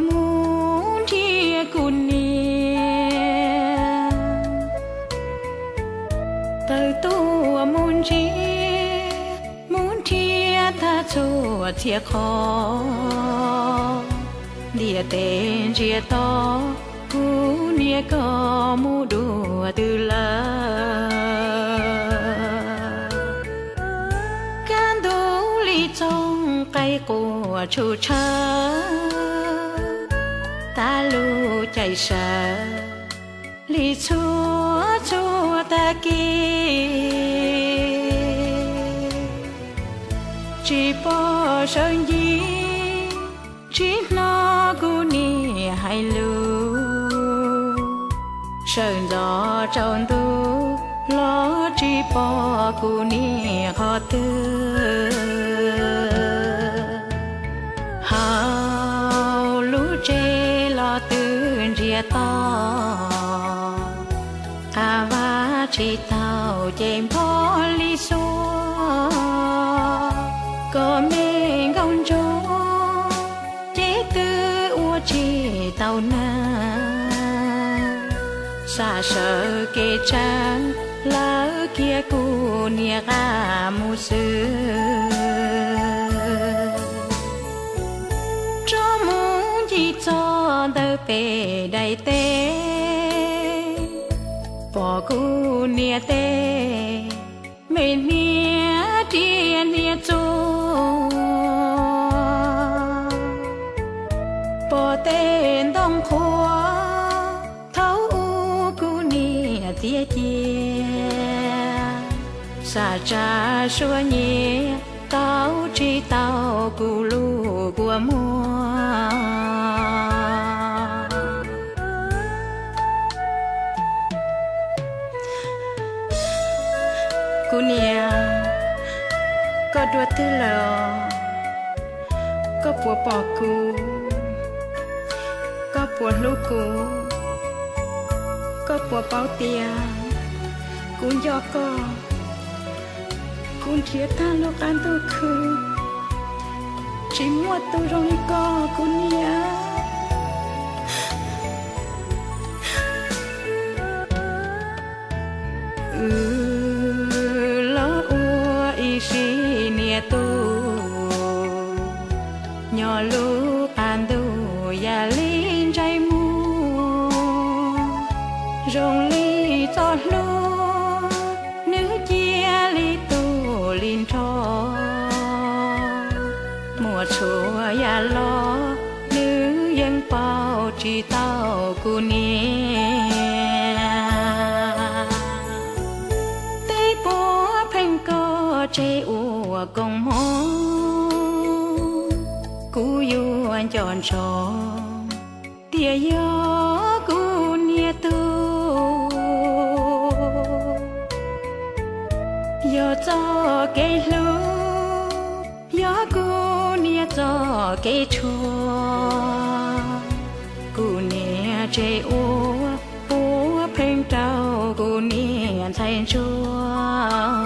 mus nrhiav kuv niam. Tawm tuaj mus ntsib, mus nrhiav tag txhua txhia qhov, ntiaj teb ntsiag to, kuv niam koj mus dua twg lawm. Kaj ntug li txoog qaib quaj tshum tshawv, tas lub caij sawv li txhua txhua tag kis. Tsis pom sawv ncig, tsis hnov kuv niam hais lus, sawv ntxov tsaus ntuj los tsis pom kuv niam qhov twg. Hauv lub tsev los twb ntsiag to, qav vaj tsis tau ces npog li xuab, kom me nkauj ntsuag ces twb ua tsis tau neeg. Xa sawv kev tseeb, lawv kiag kuv niam qab mus xwb. Rov mus ncig txog ntawm pem daim teb, pom kuv niam tej me hniav riam hniav txuas, pom tej ntoo qhuav thaum ub kuv niam txias cia, xa tsa suab nyiav tau tsis tau kuv lub kua muag. Kuv niam, koj dua twg lawm os? Koj puas pom kuv? Koj puas hlub kuv? Koj puas paub tias kuv nco koj? Kuv nrhiav tag lub qab ntuj khwb, tsis muaj tus zoo li koj kuv niam. Wb los ua ib sim niam tub, nyob lub qab ntuj yam li ntsais muag, zoo li txoj hlua nws cia li tu li nrho. Muaj txhua yam los nws yeej pauj tsis tau kuv niam. Tej puav pheej koj tseg ua koob hmoov, kuv yuav nco ntsoov tias yog kuv niam tub. Yog txoj kev hlub, yog kuv niam txoj kev tshuav, kuv niam tseg ua puav pheej rau kuv niam ntxhais ntsuag.